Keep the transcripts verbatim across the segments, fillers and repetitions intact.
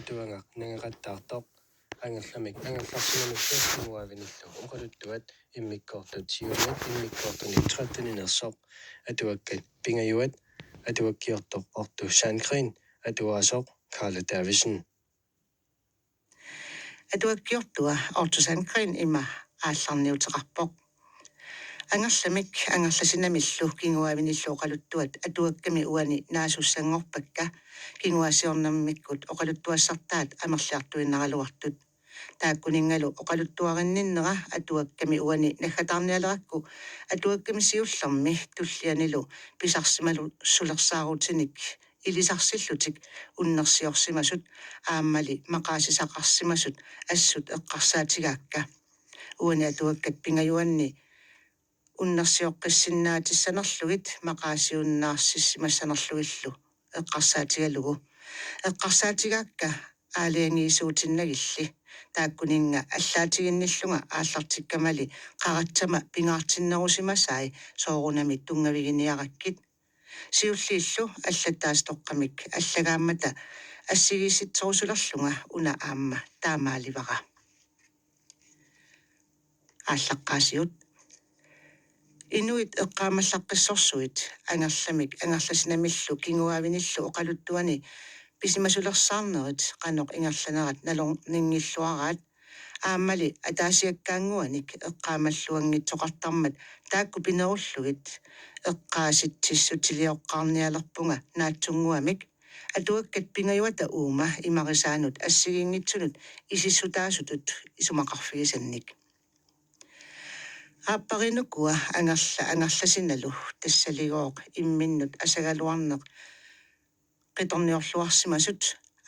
Atuagaq nangeqattaartoq Angerlamik Angerlarsinamillu kinguaavinillu oqaluttuat immikkoortut siumut immikkoortunik tretteninersoq atuakkat pingajuat. Atuakkiortoq Otto Sandgreen, atuaasoq Karla Davidsen. Atuakkiortua Otto Sandgreen ima aallarniuteqarpoq. Angerlamik Angerlarsinamillu kinguaavinillu oqaluttuat atuakkami uani naasussanngorpakka kinguaassiornermikkut oqaluttuassartaat amerliartuinnaraluartut. Taakkuninngalu oqaluttuarinninnera atuakkami uani naggataarnialerakku atuakkami siullermi tullianilu pisarsimalu sulersaarutinik ilisarsillutik unnersiorsimasut aammali maqaasisaqarsimasut assut eqqarsaatigaakka. Uani atuakkat pingajuanni unnersioqqissinnaatissanerlugit maqaasiunnaarsissimassanerlugillu eqqarsaatigalugu. Eqqarsaatigaakka aalajangiisuutinnagilli, taakkuninnga allaatiginnillunga aallartikkamali qaratsama pingaartinnerusimasai soorunami tunngaviginiarakkit. Siulliillu allattaasitoqqamik allagaammata assigiissitserusulerlunga una aamma taamaalivara. Aallaqqaasiut. Inuit eqqaamallaqqissorsuit Angerlamik Angerlarsinamillu kinguaavinillu oqaluttuani pisimasulersaarnerit qanoq ingerlanerat nalorninngilluaraat aammali ataasiakkaannguanik eqqaamalluanngitsoqartarmat taakku pinerullugit eqqaasitsissutilioqqaarnialerpunga naatsunnguamik atuakkat pingajuata uuma imarisaanut assigiinngitsunut isissutaasutut isumaqarfigisannik. Aappariinukua Angerla Angerlasinalu tassaligooq imminnut asagaluarneq qitorniorluarsimasut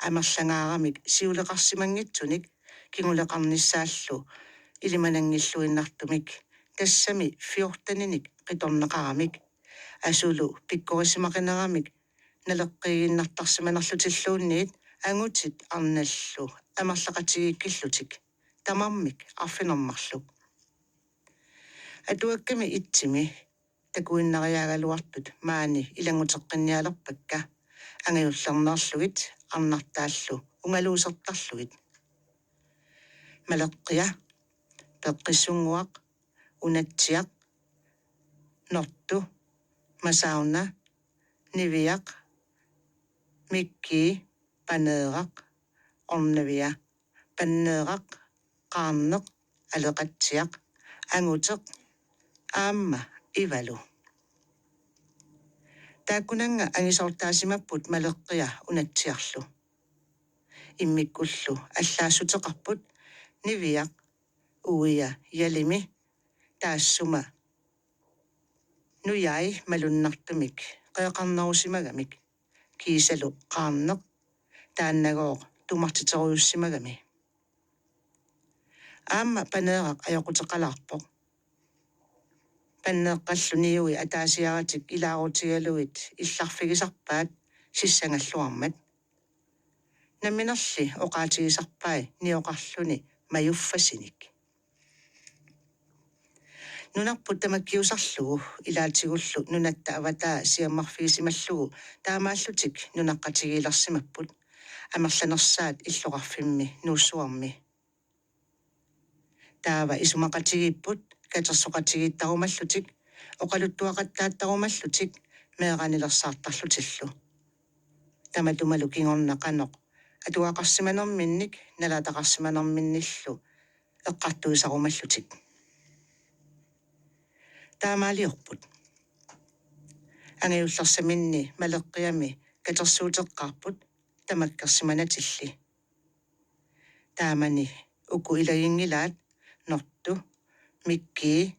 amerlangaaramik siuleqarsimanngitsunik kinguleqarnissaallu ilimananngilluinnartumik tassami fjorteninik qitorneqaramik asulu pikkorissimaqineramik naleqqiiginnartarsimanerlutilluunniit angutit arnallu amerlaqatigiikkillutik tamarmik arfineq-marluk. Atuakkami itsimi takuinnariaagaluartut maani ilannguteqqinnialerpakka angajullerneerlugit arnartaallu ungaluusertarlugit. Maleqqia, Peqqissunnguaq, Unatsiaq, Nortu, Masauna, Niviaq, Mikki, Paneeraq, Ornavia, Panneeraq, Qaarneq, Aleqatsiaq, Anguteq aamma Ivalu. Taakkunannga angisoortaasimapput Maleqqia Unatsiarlu. Immikkullu allaassuteqarput Niviaq Uia Jalimi taassuma nujai malunnartumik qeqarnerusimagamik kiisalu Qaarneq taannagooq tumartiterujussimagami. Aamma Paneeraq ajoquteqalaarpoq. Panneeqqallu niui ataasiaratik ilaarutigalugit illarfigisarpaat sissangalluarmat. Namminerli oqaatigisarpai nioqarluni majuffasinik. Nunarput tamakkiusarlugu ilaatigullu nunatta avataa siammarfigisimallugu taamaallutik nunaqqatigiilersimapput amerlanersaat illoqarfimmi Nuussuarmi. Taava isumaqatigiipput katersoqatigiittarumallutik oqaluttuaqattaattarumallutik meeraanilersaartarlutillu. Tamatumalu kingorna qanoq atugaqarsimanerminnik nalaataqarsimanerminnillu eqqartuisarumallutik. Taamaaliorput. Angajullersaminni Maleqqiami katersuuteqqaarput tamakkersimanatilli. Taamani uku ilaginngilaat Nortu, Mikki,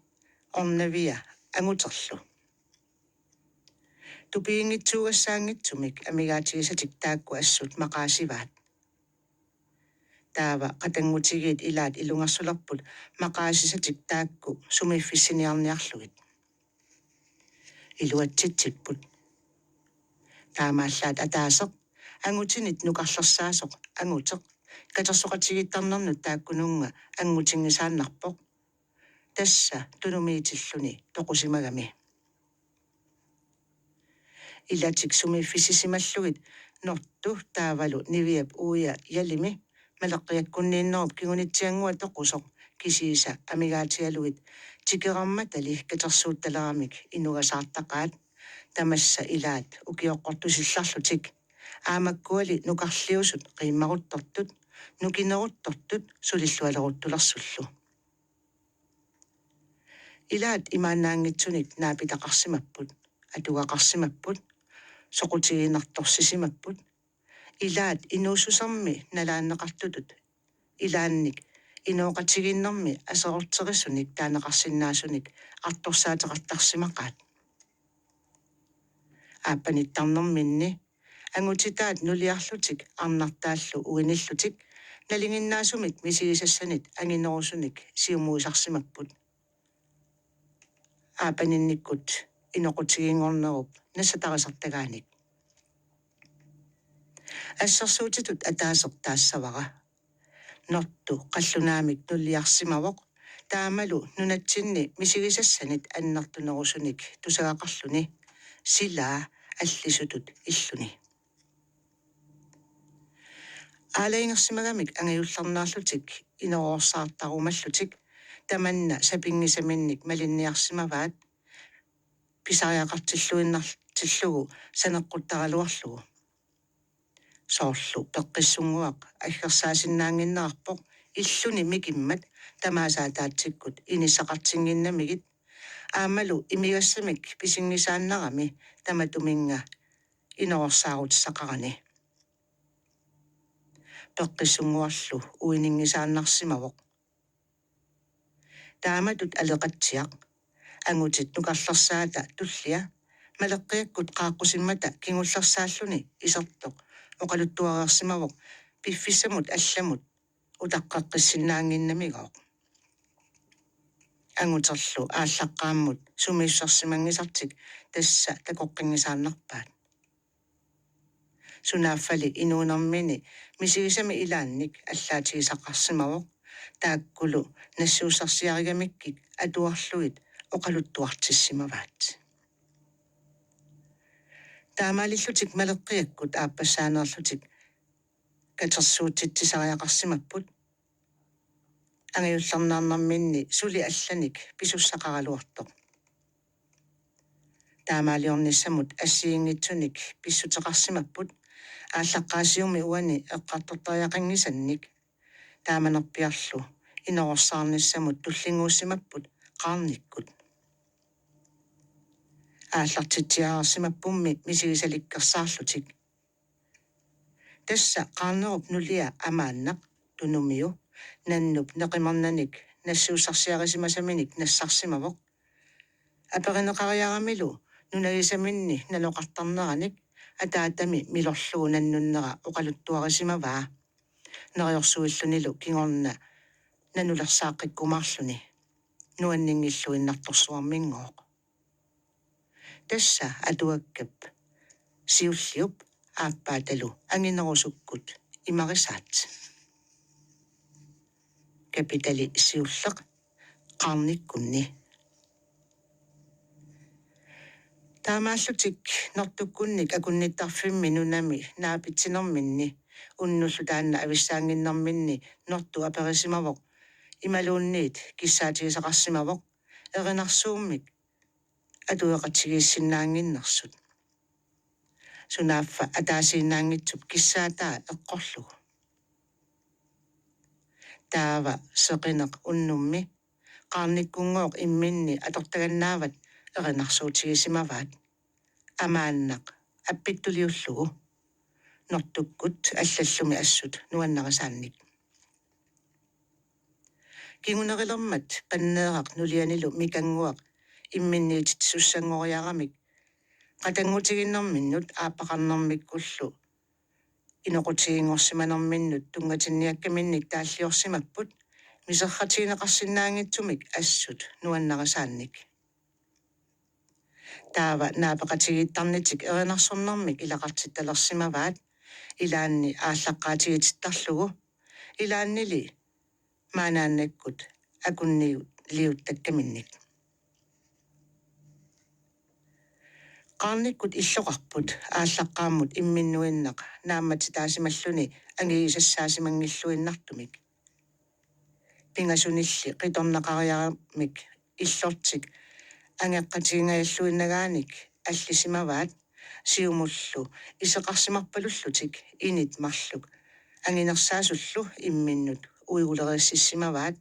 Ornavia Anguterlu. Tupiginngitsuugassaanngitsumik amigaatigisatik taakku assut maqaasivaat. Taava qatanngutigiit ilaat ilungersulerput maqaasisatik taakku sumiiffissiniarniarlugit. Iluatsitsipput. Taamaallaat ataaseq angutinit nukarlersaasoq Anguteq katersoqatigiittarnernut taakkununnga angutinngisaannarpoq. Tassa tunumiitilluni toqusimagami. Ilatik sumiiffissisimallugit Nortu taavalu Niviap uia Jalimi Maleqqiakkunniinnerup kingunitsiannguaq toqusoq kisiisa amigaatigalugit tikerarmatali katersuuttaleramik inugasaartaqaat, tamassa ilaat ukioqqortusillarlutik, aamakkuali nukarliusut qiimmaruttortut, nukineruttortut sulillualeruttulersullu. Ilaat imaannaanngitsunik naapitaqarsimapput, atugaqarsimapput, soqutiginartorsissimapput. Ilaat inuussusermi nalaanneqartutut ilaannik inooqatigiinnermi aserorterisunik taaneqarsinnaasunik artorsaateqartarsimaqaat. Aappanittarnerminni angutitaat nuliarlutik arnartaallu uinillutik nalinginnaasumik misigisassanit anginerusunik siumuisarsimapput, aappaninnikkut inoqutiginngornerup nassatarisartagaanik. Assersuutitut ataaseq taassavara. Nortu qallunaamik nuliarsimavoq, taamalu nunatsinni misigisassanit annertunerusunik tusagaqarluni, silaa allisutut illuni. Aalajangersimagamik angajullernaarlutik inoorsaartarumallutik tamanna sapinngisaminnik malinniarsimavaat, pisariaqartilluinnartillugu saneqquttaraluarlugu. Soorlu peqqissunnguaq aggersaasinnaannginnerarpoq illuni mikimmat tamaasa ataatsikkut inissaqartinnginnamigit, aammalu imigassamik pisinngisaannarami tamatuminnga inoorsaarutissaqarani. Peqqissunnguarlu uininngisaannarsimavoq. Taamatut aleqatsiaq, angutit nukarlersaata tullia, Maleqqiakkut qaaqqusimmata kingullersaalluni isertoq oqaluttuareersimavoq piffissamut allamut utaqqeqqissinnaannginnamigooq. Anguterlu aallaqqaammut sumiissusersimanngisartik tassa takoqqinngisaannarpaat. Sunaaffali inuunermini misigisami ilaannik allaatigisaqarsimavoq, taakkulu nassuussarsiarigamikkik atuarlugit oqaluttuartissimavaat. Taamaalillutik Maleqqiakkut aappassaaneerlutik katersuutitsisariaqarsimapput, angajullernaarnerminni suli allanik pisussaqaraluartoq. Taamaaliornissamut assigiinngitsunik pissuteqarsimapput, aallaqqaasiumi uani eqqartortariaqanngisannik. Taamanerpiarlu inoorsaarnissamut tullinnguussimapput Qaarnikkut. Aallartitsiareersimappummi misigisalikkersaarlutik. Tassa Qaarnerup nulia Amaannaq, Tunumiu, nannup neqimernanik nassuussarsiarisimasaminik nassarsimavoq. Aperineqariaramilu nunagisaminni nanoqartarneranik ataatami milorlugu nannunnera oqaluttuarisimavaa, neriorsuillunilu kingorna nanulersaaqqikkumaarluni, nuanninngilluinnartorsuarminngooq. Tassa atuakkap siulliup aappaatalu anginerusukkut imarisaat. Kapitali siulleq, Qaarnikkunni. Taamaallutik Nortukkunnik akunnittarfimmi nunami naapitsinerminni unnullu taanna avissaannginnerminni Nortu aperisimavoq, imaluunniit kissaatigisaqarsimavoq erinarsuummik atueqatigiissinnaannginnersut. Sunaaffa ataasiinnaanngitsup kissaataa eqqorlugu. Taava seqineq unnummi Qaarnikkunngooq imminni atortagannaavat erinarsuutigisimavaat, Amaannaq appittuliullugu, Nortukkut allallumi assut nuannarisaannik. Kingunerilermat Qanneeraq nulianilu Mikannguaq imminniititsisussanngoriaramik, qatanngutigiinnerminnut aappaqarnermikkullu inoqutiginngorsimanerminnut tunngatinniakkaminnik taalliorsimapput miserratigineqarsinnaanngitsumik assut nuannarisaannik. Taava naapeqatigiittarnitik erinarsornermik ilaqartittalersimavaat, ilaanni aallaqqaatigitittarlugu, ilaannili maanaannakkut akunniiliutakkaminnik. Qaarnikkut illoqarput aallaqqaammut imminnuinnaq naammatitaasimalluni angigisassaasimanngiilluinnartumik. Pingasunilli qitornaqariaramik illortik angeqqatigingajalluinnagaanik allisimavaat siumullu iseqarsimarpalullutik init marluk anginersaasullu imminnut uigulereersissimavaat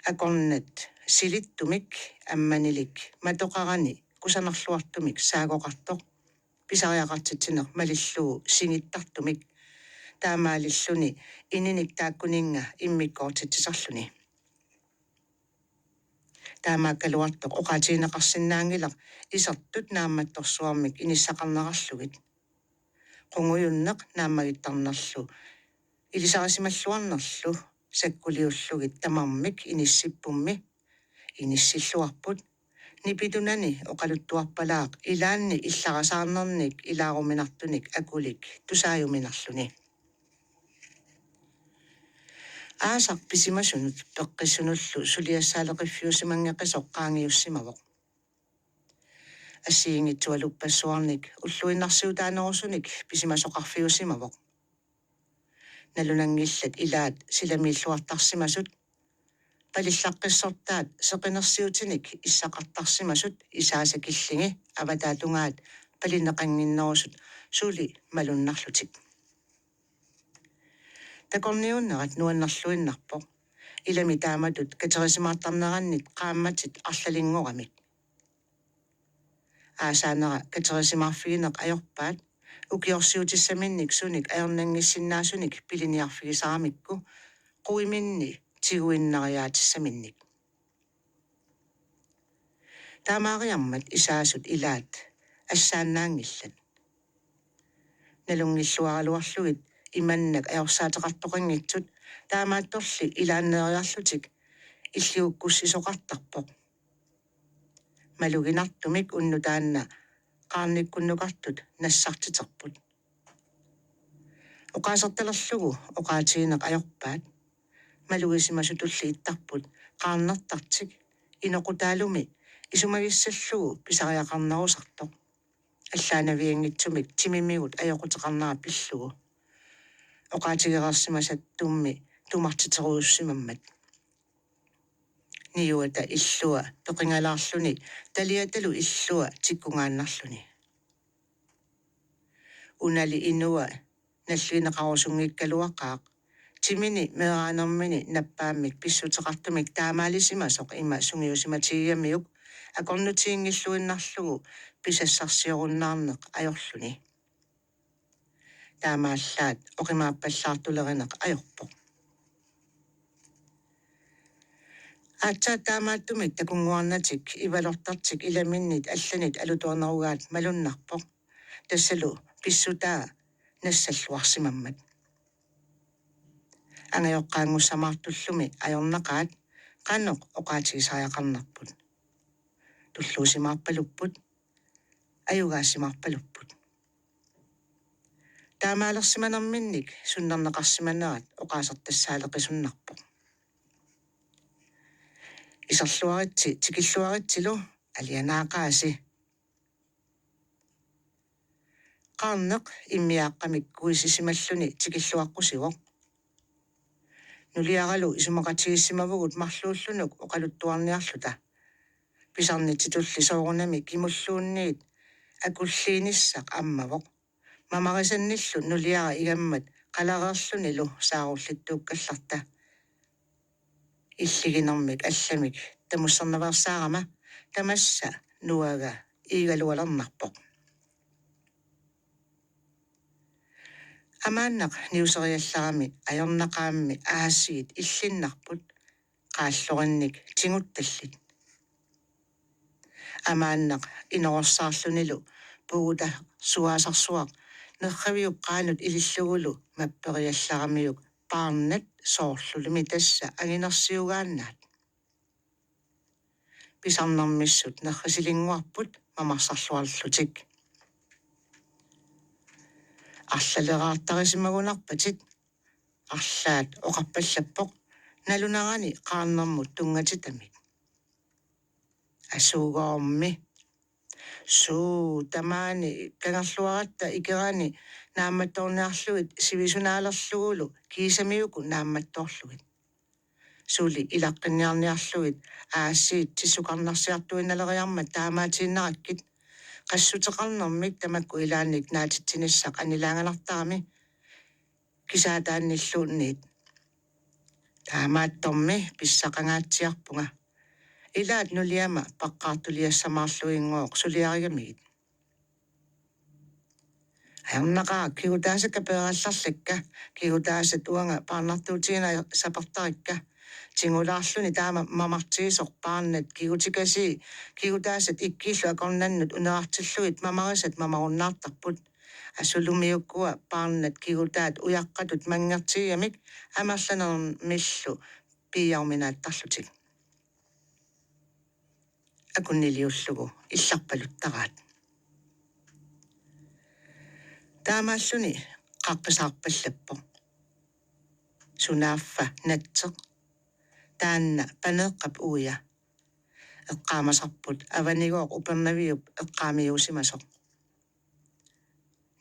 akornat silittumik ammanilik matoqarani kusanarluartumik saagoqartoq pisariaqartitsineq malillugu singittartumik taamaalilluni ininik taakkuninnga immikkoortitsisarluni. Taamaakkaluartoq oqaatigineqarsinnaanngilaq isertut naammattorsuarmik inissaqarnerarlugit. Qungujunneq naammagittarnerlu ilisarisimalluarnerlu sakkuliullugit tamarmik inissippummi inissilluarput. Nipitunani oqaluttuarpalaaq ilaanni illarasaarnernik ilaaruminartunik akulik tusaajuminarluni. Aasaq pisimasunut peqqissunullu suliassaaleqiffiusimanngeqisoq qaangiussimavoq. Assigiinngitsualuppassuarnik ulluinnarsiutaanerusunik pisimasoqarfiusimavoq. Nalunanngillat ilaat silamiilluartarsimasut, palillaqqissortaat seqinersiutinik issaqartarsimasut isaasa killigi avataatungaat palinneqannginnerusut suli malunnarlutik. Takorniunnerat nuannerluinnarpoq. Ilami taamatut katerisimaartarnerannit qaammatit arlalinngoramik. Aasaanera katerisimaarfigineq ajorpaat, ukiorsiutissaminnik sunik ajornanngissinnaasunik piliniarfigisaramikku, quiminni tiguinnariaatissaminnik. Taamaariarmat isaasut ilaat assaannaanngillat. Nalunngilluaraluarlugit imannak ajorsaateqartoqanngitsut taamaattorli ilaanneeriarlutik illigukkussisoqartarpoq. Maluginartumik unnuk taanna qaarnikkunnukartut nassartiterput. Oqaasertalerlugu oqaatigineq ajorpaat. Malugisimasutulli ittarput qaarnertartik inoqutaalumi isumagissallugu pisariaqarnerusartoq. Allaanavianngitsumik timimigut ajoquteqarnera pillugu. Oqaatigereersimasattummi tumartiterujussimammat. Niuata illua peqingalaarluni taliatalu illua tikkungaannarluni. Unali inua nalligineqarusunngikkaluaqaaq. Timini meeraanermini nappaammik pissuteqartumik taamaalisimasoq ima sungiusimatigigamiuk akornutiginngilluinnarlugu pisassarsiorunnaarneq ajorluni. Taamaallaat oqimaappallaartulerineq ajorpoq. Aatsaat taamaattumik takunnguarnatik ivalortartik ilaminnit allanit alutornerugaat malunnarpoq. Tassalu pissutaa nassalluarsimammat. Angajoqqaanngussamaartullumi ajornaqaat qanoq oqaatigisariaqarnerput. Tulluusimaarpalupput, ajugaassimaarpalupput. Taamaalersimanerminnik sunnerneqarsimanerat oqaasertassaaleqisunnarpoq. Iserluaritsi tikilluaritsilu alianaaqaasi. Qaarneq immiaaqqamik kuisisimalluni tikilluaqqusivoq. Nuliaralu isumaqatigiissimavugut marluullunuk oqaluttuarniarluta. Pisarnitsitulli soorunami kimulluunniit akulliinissaq ammavoq. Mamarisannillu nuliara igammat qalareerlunilu saarullittuukkallarta. Illiginermik allamik tamussernaveersaarama tamassa nuaga iigalualernarpoq. Amaannaq niuseriallarami ajornaqaammi aasiit illinnarput qaallorinnik tiguttallit. Amaannaq inorersaarlunilu puugutasuaasarsuaq nerriviup qaanut ilillugulu mapperiallaramiuk paarnat soorlulumi tassa anginersiugaannaat. Pisarnermissut nerrisilinnguarput mamarsarluarlutik. Arlaleraartarisimagunarpatit, arlaat oqarpallappoq nalunarani qaarnermut tunngatitamik. Asuugoormi. Suu, tamaani kangerluaratta ikerani naammattoorniarlugit sivisunaalerlugulu kiisami uku naammattoorlugit. Suli ilaqqinniarniarlugit aasiit tissukarnarsiartuinnaleriarmat taamaatiinnarakkit. Qassuteqarnermik tamakku ilaannik naatitsinissaq annilaanganartarami kisaataannilluunniit. Taamaattormi pissaqangaatsiarpunga. Ilaat nuliama paqqaartuliassamaarluinngooq suliarigamigit. Ajornaqaaq, kigutaasakka peerallarlakka, kigutaasat uanga paarnartuutigineq sapertarikka. Tingulaarluni taama mamartigisoq paarnat kigutikasii, kigutaasat ikkiillu akornannut unerartillugit mamarisat mamarunnaartarput. Asulumi ukua paarnat kigutaat ujaqqatut manngertigigamik amerlanermillu piiaruminaattarlutik. Akunniliullugu illarpaluttaraat. Taamaalluni qaqqisaarpallappoq. Sunaaffa Natseq. Taanna Paneeqqap uia. Eqqaamasarput avanigooq Upernaviup eqqaamiuusimasoq.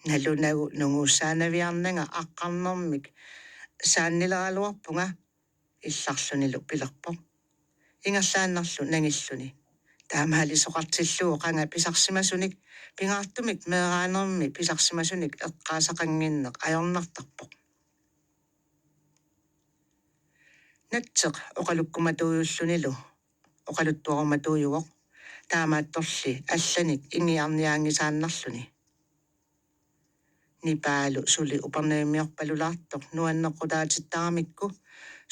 Nalunagu nunguussaanaviarnanga aqqarnermik saannileraluarpunga, illarlunilu pilerpoq. Ingerlaannarlu nangilluni. Taamaalisoqartillugu qanga pisarsimasunik, pingaartumik meeraanermi pisarsimasunik eqqaasaqannginneq ajornartarpoq. Natseq oqalukkumatuujullunilu oqaluttuarumatuujuvoq, taamaattorli allanik ingiarniaanngisaannarluni. Nipaalu suli Upernavimmiorpalulaartoq nuanneqqutaatittaramikku,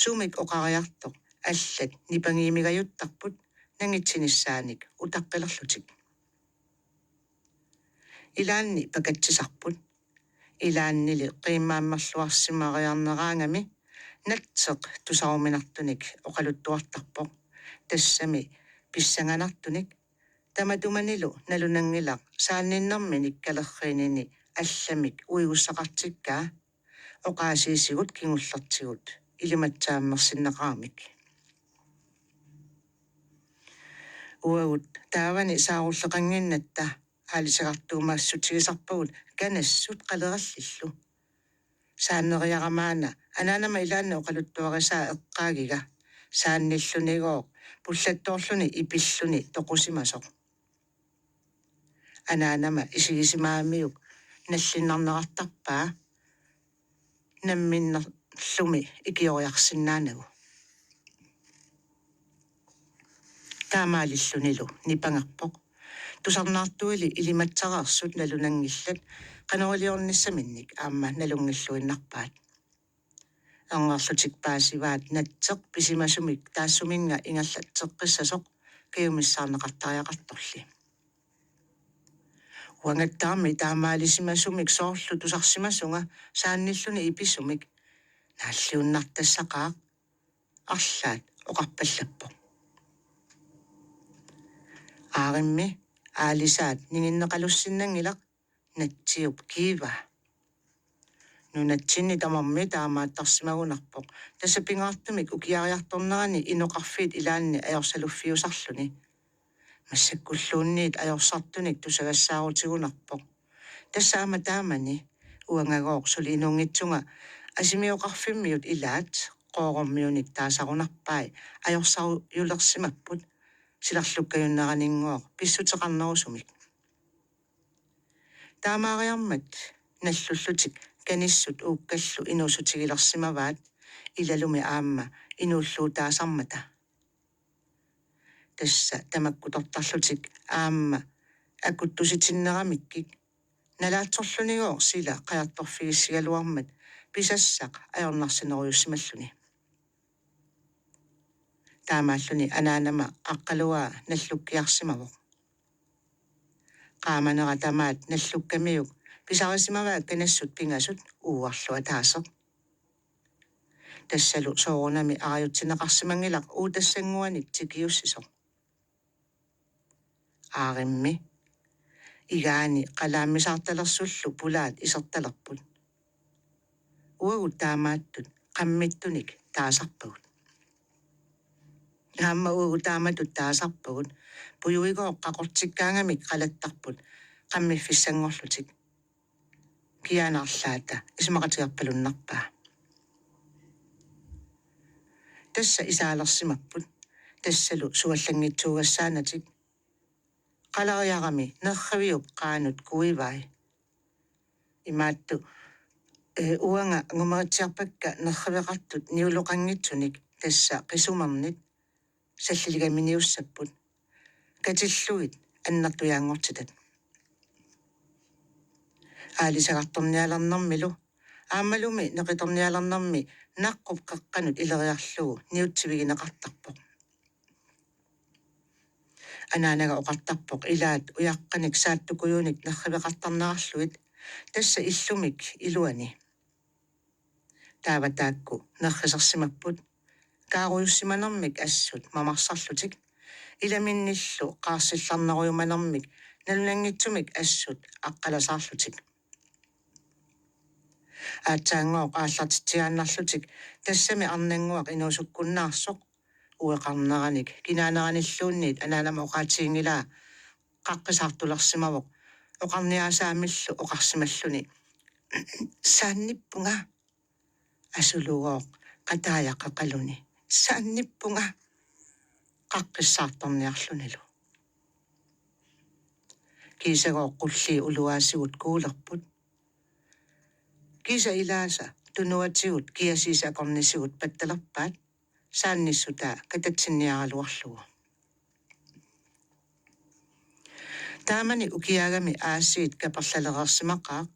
sumik oqariartoq allat nipangiimigajuttarput nangitsinissaanik utaqqilerlutik. Ilaanni pakatsisarput. Ilaannili qiimmaammerluarsimariarneraangami Natseq tusaruminartunik oqaluttuartarpoq. Tassami pissanganartunik, tamatumanilu nalunanngilaq saanninnermi nikkalerriinini allamik uigussaqartikkaa, oqaasiisigut kingullertigut ilimatsaammersinneqaramik. Uagut taavani saarulleqannginnatta aalisagartuumaassutigisarpagut kanassut qalerallillu. Saanneriaramaana anaanama ilaanni oqaluttuarisaa eqqaagiga, saannillunigooq pullattoorluni ipilluni toqusimasoq. Anaanama isigisimagamiuk nallinnarnerartarpaa, namminnerlumi ikioriarsinnaanagu. Taamaalillunilu nipangerpoq. Tusarnaartuili ilimatsareersut nalunanngillat, qanoq iliornissaminnik aamma nalunngilluinnarpaat. Erngerlutik paasivaat Natseq pisimasumik taassuminnga ingerlatseqqissasoq kajumissaarneqartariaqartorli. Uangattaarmi taamaalisimasumik soorlu tusarsimasunga saannilluni ipisumik, naalliunnartassaqaaq, arlaat oqarpallappoq. Aarimmi aalisaat ninginneqalussinnanngilaq, Natsiup kiivaa. Nunatsinni tamarmi taamaattarsimagunarpoq. Tassa pingaartumik ukiariartornerani inoqarfiit ilaanni ajorsaluffiusarluni. Massakkulluunniit ajorsartunik tusagassaaruutigunarpoq. Tassa aamma taamani uangagooq suli inuunngitsunga asimioqarfimmiut ilaat Qoorormiunik taasarunarpai ajorsarujulersimapput, silarlukkajunneranigooq pissuteqarnerusumik. Taamaariarmat nallullutik kanissut uukkallu inuussutigilersimavaat, ilalumi aamma inuulluutaasarmata. Tassa tamakkutortarlutik aamma akuttusitinneramikkik, nalaatsorlunigooq sila qajartorfigissigaluarmat pisassaq ajornarsinerujussimalluni. Taamaalluni anaanama aqqaluaa nallukkiarsimavoq. Qaamanera tamaat nallukkamiuk pisarisimavaa kanassut pingasut uuarlu ataaseq. Tassalu soorunami arajutsineqarsimanngilaq uutassannguanik tikiussisoq. Aarimmi igaani qalaammisaartalersullu pulaat isertalerput. Uagut taamaattut qammittunik taasarpagut. Aamma uagut taamatut taasarpagut. Pujuigooq qaqortikkaangamik qalattarput qammiffissanngorlutik. Kiaana arlaata isumaqatigerpalunnarpaa. Tassa isaalersimapput. Tassalu suallanngitsuugassaanatik. Qalariarami nerriviup qaanut kuivai. Imaattoq, eh, uanga angumeritsiarpakka nerriveqartut niuloqanngitsunik, tassa qisumernit salliligamiiniussapput. Katillugit annertujaanngortitat. Aalisagartornialernermilu aammalumi neqitornialernermi naqqup qeqqanut ileriarlugu niutsivigineqartarpoq. Anaanaga oqartarpoq ilaat ujaqqanik saattukujunik nerriveqartarnerarlugit, tassa illumik iluani. Taava taakku nerrisersimapput. Kaarujussimanermik assut mamarsarlutik. Ilaminnillu qaarsillarnerujumanermik nalunanngitsumik assut aqqalasaarlutik. Aatsaanngooq aallartitsiaannarlutik tassami arnannguaq inuusukkunnaarsoq. Ueqarneranik kinaaneranilluunniit anaanama oqaatiginngilaa qaqqisartulersimavoq oqarniaasaamillu oqarsimalluni: Saannippunga. Asulugooq qataajaqaqaluni: Saannippunga. Qaqqissaartorniarlunilu. Kiisagooq qullii uluaasigut kuulerput. Kiisa ilaasa tunuatigut kiasiisa akornisigut pattalerpaat saannissutaa katatsinniaraluarlugu. Taamani ukiaagami aasiit kaperlalereersimaqaaq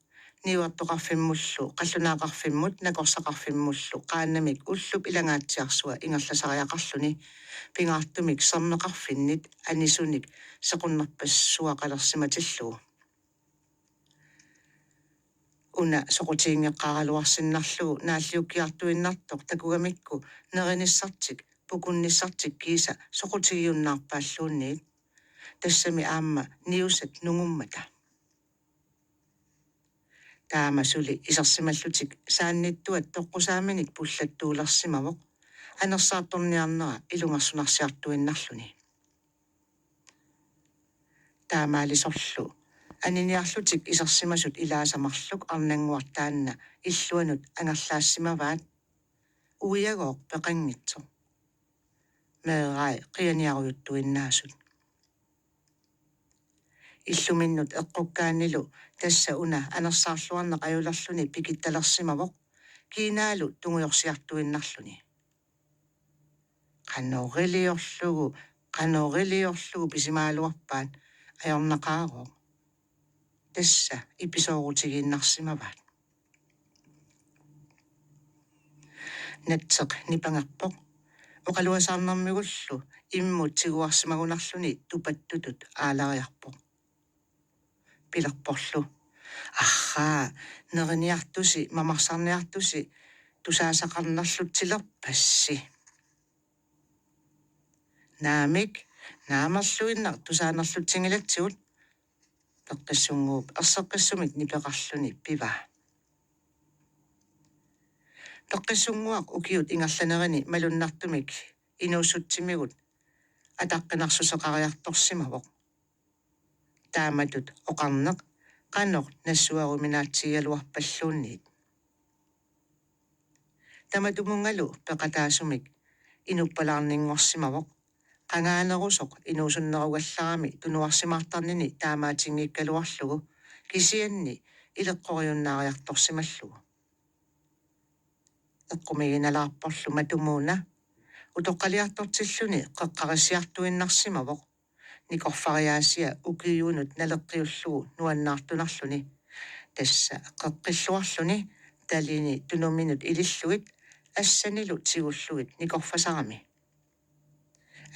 niuertoqarfimmullu qallunaaqarfimmut nakorsaqarfimmullu qaannamik ullup ilangaatsiarsua ingerlasariaqarluni pingaartumik sermeqarfinnit anisunik sequnnerpassuaqalersimatillugu. Una soqutiginngikkaaraluarsinnarlugu naalliukkiartuinnartoq takugamikku nerinissartik pukunnissartik kiisa soqutigiunnaarpaalluunniit. Tassami aamma niusat nungummata. Taama suli isersimallutik saannittuat toqqusaaminik pullattuulersimavoq anersaartorniarnera ilungersunarsiartuinnarluni. Taamaalisorlu aniniarlutik isersimasut ilaasa marluk arnannguaq taanna illuanut angerlaassimavaat. Uiagooq peqanngitsoq. Meerai qianiarujuttuinnaasut. Illuminnut eqqukkaannilu tassa una anersaarluarneq ajulerluni pikittalersimavoq kiinaalu tungujorsiartuinnarluni. Qanoriliorlugu, qanoriliorlugu pisimagaluarpaat ajornaqaarooq. Tassa ipisoorutigiinnarsimavaat. Natseq nipangerpoq. Oqaluasaarnermigullu immut tiguarsimagunarluni tupattutut aalariarpoq. Pilerporlu: Arraa, neriniartusi, mamarsarniartusi tusaasaqarnerlutsilerpassi. Naamik, naamerluinnaq tusaanerlutsinngilatsigut, Peqqissunnguup erseqqissumik nipeqarluni pivaa. Peqqissunnguaq ukiut ingerlanerini malunnartumik inuussutsimigut ataqqinarsuseqariartorsimavoq. Taamatut oqarneq qanoq nassueruminaatsigigaluarpalluunniit. Tamatumunngalu peqataasumik inuppalaarninngorsimavoq, qangaanerusoq inuusunnerugallarami tunuarsimaartarnini taamaattinngikkaluarlugu, kisianni ileqqoriunnaariartorsimallugu. Eqqumiiginalaarporlu matumuuna utoqqaliartortilluni qeqqarissiartuinnarsimavoq, nikorfariaasia ukiuunut naleqqiullugu nuannaartunarluni. Tassa qeqqilluarluni talini tunuminut ilillugit assanilu tigullugit nikorfasarami.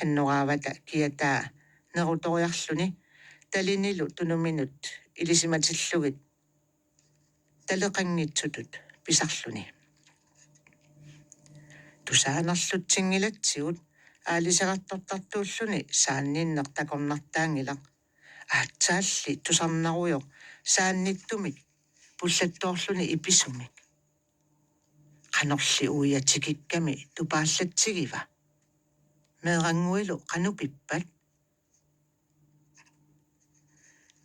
Annoraavata kiataa nerutoriarluni talinilu tunuminut ilisimatillugit taleqanngitsutut pisarluni. Tusaanerlutsinngilatsigut aalisagartortartuulluni saanninneq takornartaanngilaq. Aatsaalli tusarnarujoq saannittumik pullattoorluni ipisumik. Qanorli uia tikikkami tupaallatsigiva? Meerannguilu qanoq pippat?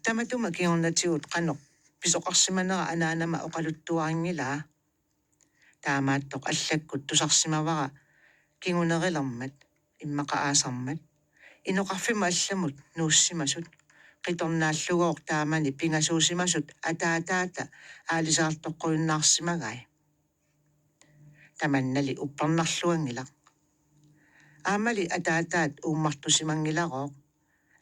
Tamatuma kingornatigut qanoq pisoqarsimanera anaanama oqaluttuarinngilaa. Taamaattoq allakkut tusarsimavara kingunerilermat, immaqa aasarmat, inoqarfimmut allamut nuussimasut, qitornaallugooq taamani pingasuusimasut ataataata aalisaartoqqujunnaarsimagai. Tamannali uppernarluanngilaq. Aammali ataataat uummartusimanngilarooq.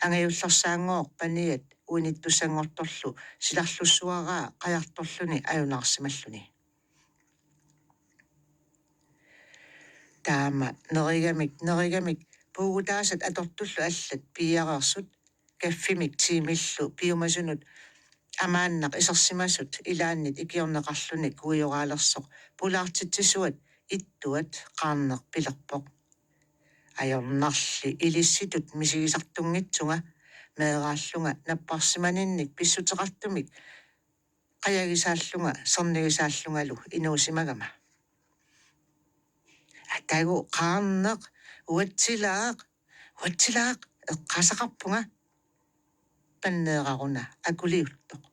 Angajullersaanngooq paniat uinittussanngortorlu silarlussuaraa qajartorluni ajunaarsimalluni. Taama nerigamik, nerigamik puugutaasat atortullu allat piiareersut, kaffimik tiimillu piumasunut amaannaq isersimasut ilaannit ikiorneqarluni kuioraalersoq pulaartitsisuat ittuat Qaarneq pilerpoq: Ajornarli ilissitut misigisartunngitsunga, meeraallunga napparsimaninnik pissuteqartumik qajagisaallunga sernigisaallungalu inuusimagama. Atagu Qaarneq, uatsilaaq, uatsilaaq, eqqaasaqarpunga, panneeraq una akuliuttoq.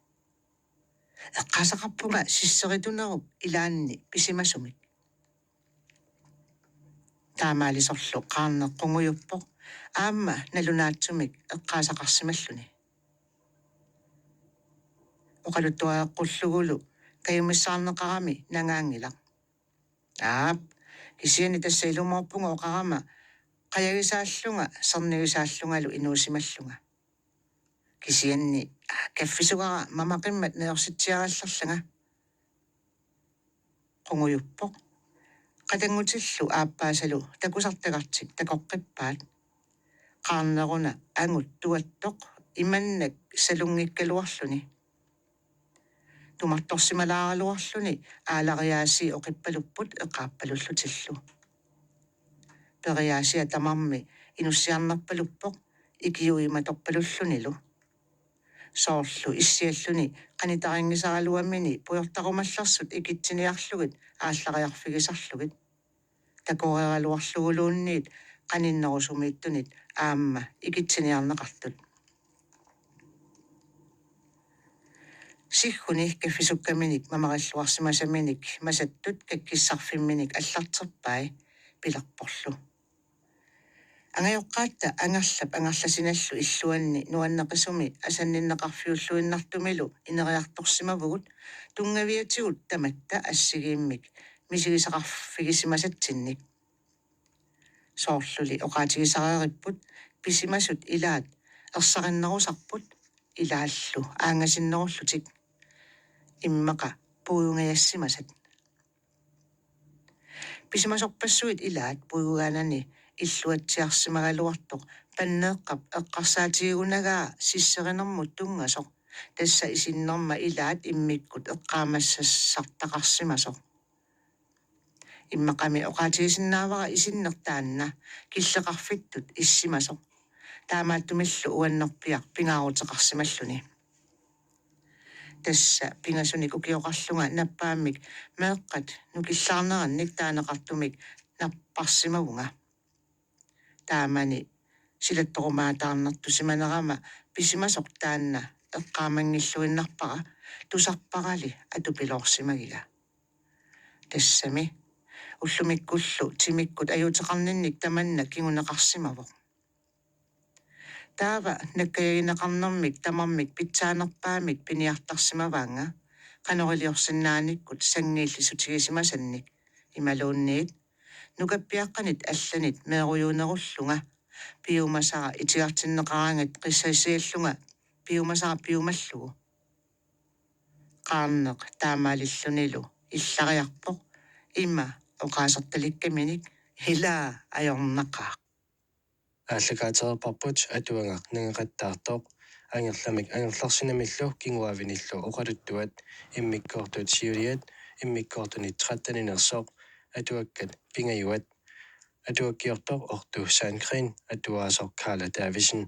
Eqqaasaqarpunga sisseritunerup ilaanni pisimasumik. Taamaalisorlu Qaarneq qungujuppoq aamma nalunaatsumik eqqaasaqarsimalluni. Oqaluttuareqqullugulu kajumissaarneqarami nangaanngilaq. Aap, kisianni tassa ilumoorpunga oqarama qajagisaallunga sernigisaallungalu inuusimallunga. Kisianni, aa, kaffisugara mamaqimmat najusitsiarallarlanga, qungujuppoq. Qatanngutillu aappaasalu takusartagartik takoqqippaat. Qaarneq una angut tuattoq imannak salunngikkaluarluni. Tumartorsimalaaraluarluni aalariaasii oqippalupput eqaappalullutillu. Periaasia tamarmi inussiarnerpaluppoq ikiuimatorpalullunilu. Soorlu issialluni qanitarinngisaraluamini pujortarumallersut ikitsiniarlugit aallariarfigisarlugit. Takoreeraluarluguluunniit qaninnerusumiittunit aamma ikitsiniarneqartut. Sigguni kaffisukkaminik mamarilluarsimasaminik masattut kakkissarfimminik allarterpai pilerporlu: Angajoqqaatta Angerlap Angerlasinallu illuanni nuanneqisumi asanninneqarfiulluinnartumilu ineriartorsimavugut tunngaviatigut tamatta assigiimmik misigisaqarfigisimasatsinnik. Soorluli oqaatigisareeripput pisimasut ilaat ersarinnerusarput ilaallu aangasinnerullutik, immaqa puigungajassimasat. Pisimasorpassuit ilaat puigugaanani illuatsiarsimagaluartoq panneeqqap eqqarsaatigigunagaa sisserinermut tunngasoq, tassa isinnerma ilaat immikkut eqqaamassassartaqarsimasoq. Immaqami oqaatigisinnaavara isinneq taanna killeqarfittut issimasoq. Taamaattumillu uannerpiaq pingaaruteqarsimalluni. Tassa pingasunik ukioqarlunga nappaammik meeqqat nukillaarnerannik taaneqartumik napparsimavunga. Taamani silattorumaataarnertusimanerama pisimasoq taanna eqqaamanngilluinnarpara tusarparali atupiloorsimagiga. Tassami ullumikkullu timikkut ajuuteqarninnik tamanna kinguneqarsimavoq. Taava nakkajagineqarnermik tamarmik pitsaanerpaamik piniartarsimavaannga qanoriliorsinnaanikkut sanngiillisoqarsimasannik imaluunniit nukappiaqqanit allanit meerujuunerullunga piumasara itigartinneqaraangat qissasiallunga piumasara piumallugu. Qaarneq taamaalillunilu illariarpoq ima oqaasertalikkaminik: Ilaa ajornaqaaq. Aallakaatereerparput atuagaq nangeqattaartoq, Angerlamik Angerlarsinamillu kinguaavinillu oqaluttuat, immikkoortut siuliat, immikkoortunit tretteninersoq, atuakkat pingajuat. Atuakkiortoq Otto Sandgreen, atuaasoq Karla Davidsen.